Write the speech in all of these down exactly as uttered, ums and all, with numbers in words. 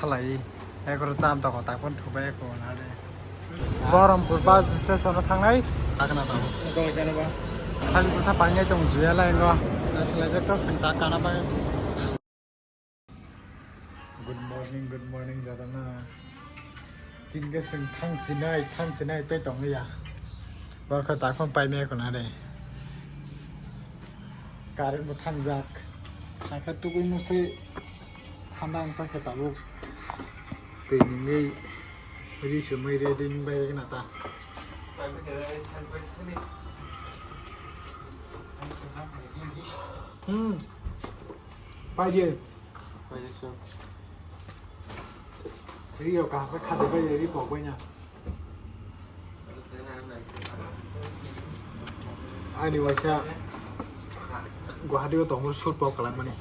Khalai, ekro tam toko, takon thubai ko nade. Bohrampur bus station o thangnai, takna tamo. Khali bwsa painai tong juya lai ngo. Nasilai jek to sing tak kana bai. Good morning, good morning, jadana. Tin ke sing thang sinai, thang sinai tei tong ya. Borkha takon paimai ko nade. Current bo thangjak. Sakha tugui no se. Handa wng paikha tabuk twi nungwi ri sumwi ready wng bai wngna ta. Hmm. Paidi. Ri rok kaham khe khadi bai ri pok bai na. Ani waisa Guwahati o tongmani shoot pok kalaimani.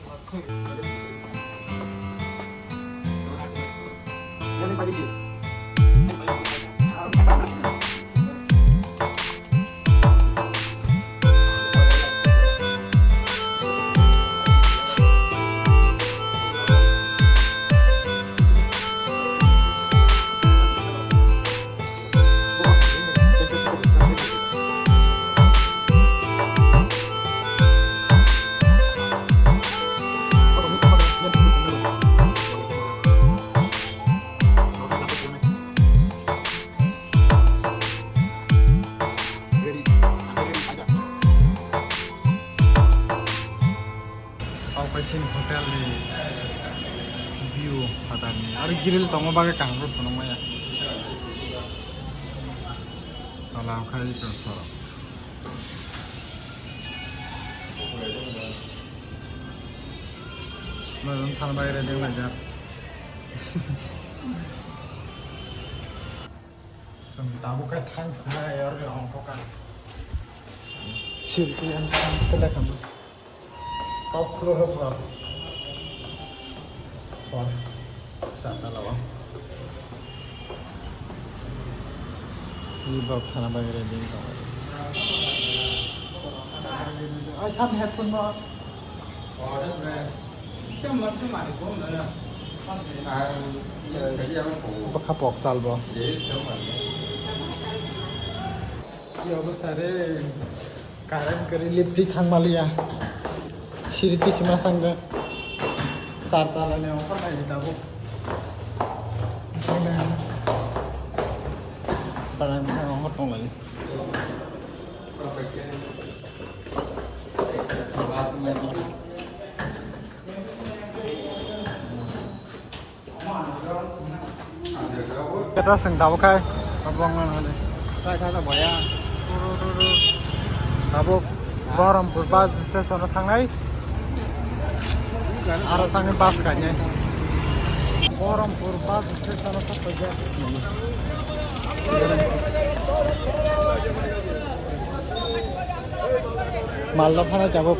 Operation hotel ni view phatar ni. Aro grill tongo bagwi kaham khe phunuk maya. Tola khai to sorok. Nojom thang bai re ding laijak. Sum tabuk khai thang sina yor ni hong kok ang. Sirpi ang thang sila kama. Top floor o pura. Pon. Chata lawa. Ni bok thana bai ready. Ai sam headphone no. Bwkha pok sal bo. Ki obostha re, current kwrwi liptwi thang maliya. Siri twi sima thangkha. Char tala ni ongkha nai tabuk. Para ni ongkha tonglai. Keta seng tabuk khai, tabuk ang nang hali. Khai khai tabuk ya. Tabuk Bohrampur bus station o thangnai. Aro thangwi bus kainai. Bohrampur bus station o sokphaikha. Malda thanai tabuk.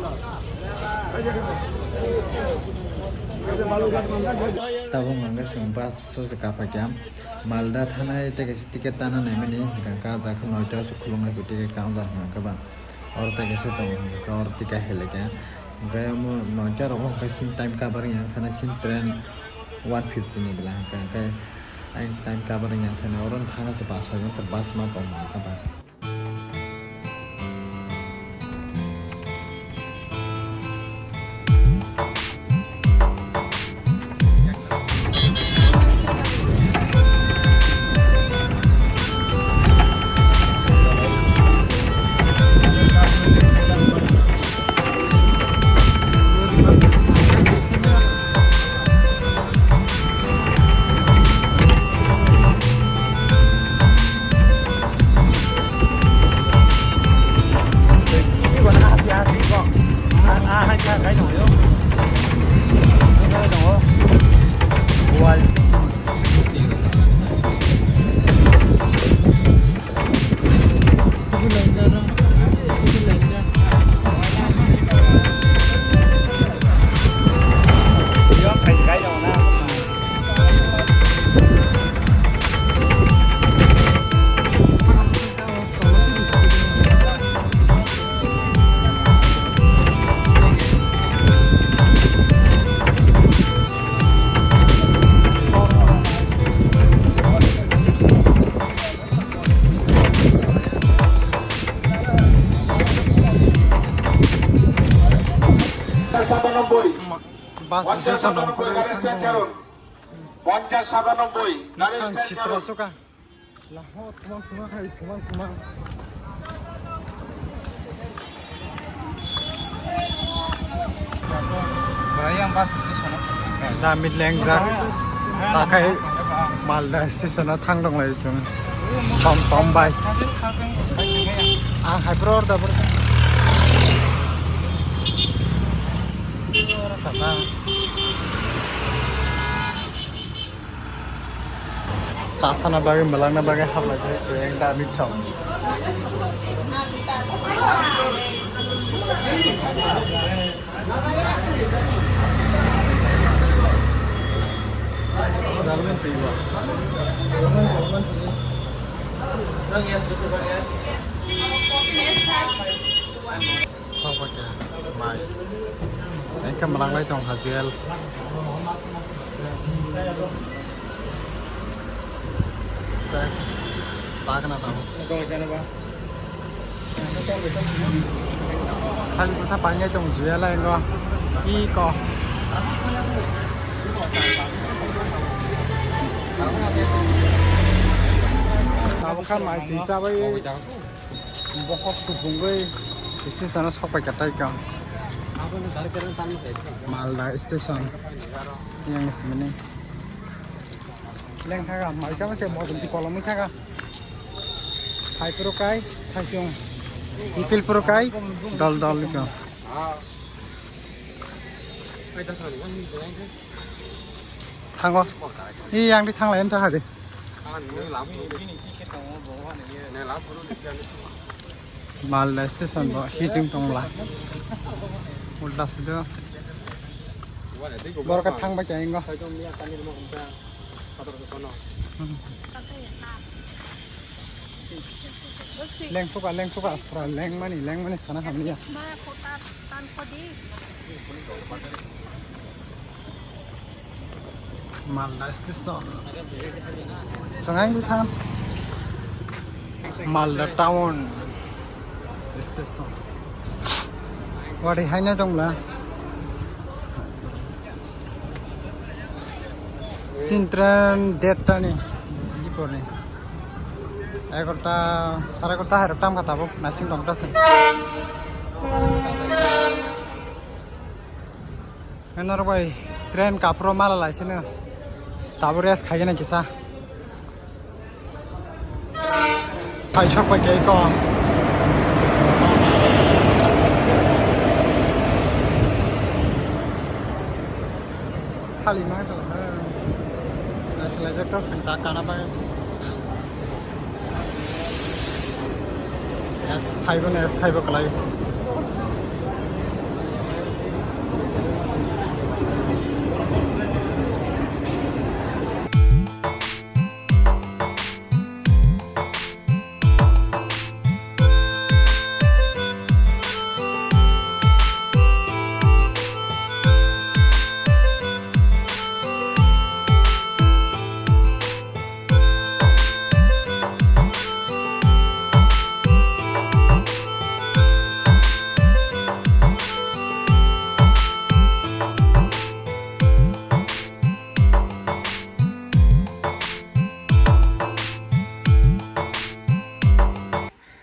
Tabuk hwnka chwng bus o se kaphaikha. Malda thanai tei kaisa ticket tana naimani hwnka khe ah jaga noita o se khuluknai kho ticket counter hwnka khe ba. Oro tei kaisa tongo hwnka khe oro ticket helekha. Hwnka khe omo noita rogo hwnka sin time cover wngya thanai sin train one fifty ni bwla hwnka khe ai time cover wngya thanai oro thana se bus hoijakha bus ma kom hwnka ba. Bus station o pore thang tongo. পঞ্চাশ সাতানব্বই, গাড়ি Thang stand sitra করুন। Suka. Laho, thumang, thumang, hai, thumang, thumang. Bwrwi ang bus station o. Da mitleng jak. Takhai Malda station o thang tonglai chwng. Tom tom bai. Ang hai bro da bro. Tata. Sathana bagwi, mwlangna bagwi hablai khe kwrwng da mithok. Dalmon twibo. Sok bai khe mai. Engkhe mwlanglai tong ha jel. Sa, sa kana tamo. Hali kusa pangai tong juya lai ngo. Iko. Tabukha mai tisa bai. Bokhok supungwi station o sok pai kha tai kha. Malda station. Yang sini. Leng thaga, mai kha se mo dum kolom thaga. Hai puro kai, sai chung. Ipil puro kai, dol dol kha. Thango. I yang di thang lain thaga de. Malda station bo hiting tongla. Ulta sido. Borok thang bai kha ingo. Lengsuka, lengsuka, pura lengmani, lengmani sana hamya. Malda station. Songai bwkha. Malda town station. Wari haino tongla. Sintren derta ni. Jiporni. Egarota, sare egarota hai rok tam kha tabuk, naising tong ta se. Norok bai train kaphuru mala lai sino. Tabuk rest khaigena kisa. Paisok bai khe kong. Khali ma tong ha. Naising laijak ta seng ta kana bai. S five no S five o kwlai.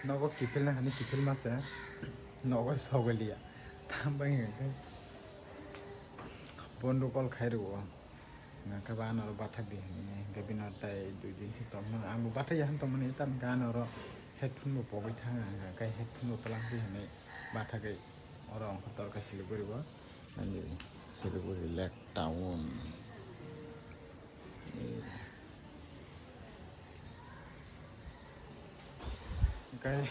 Nogo kiphilna hani kiphilma se, nogo sogoliya. Tambai hwnkhe bondo call khai rwo. Hwnkhe ba ano bathak di hwnwi, hwnkhe bini tai dui din se tongmani. Ang bo bathak ya hwn tongmani, tamni hwnkhe ano oro headphone bo pogwi thang, hwnkhe headphone bo twlang di hwnwi bathagwi oro ongkha torkha Siliguri bo. Ani Siliguri Lake Town. Hwnkhe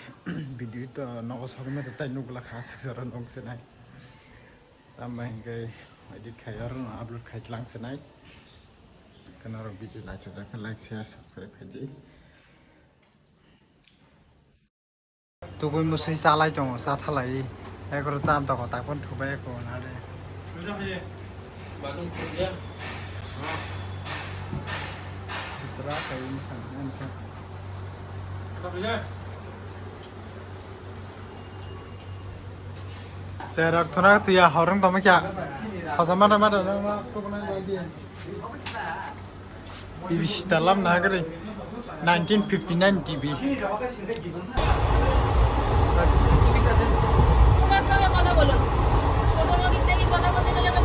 video to nogo sogwi mete tai nukla kha, aswk jora nuksinai. Tambai hwnkhe edit khai oro upload khai tlang sinai. Hwnkhe norok video naisajak khe like, share, subscribe khai di. Tugui musui chalai tongo, chathalai. Egarota dogo takphano thubai eko nare. Sitra kaiwi masa nang kha. Terak thuna tuya horong tamo kya? Hosa mada mada na ma to na jai di. T V sita lam na gari. Nineteen fifty-nine T V. তোমার সঙ্গে কথা বলুন। ছোট নদীর থেকে কথা বলতে গেলে তো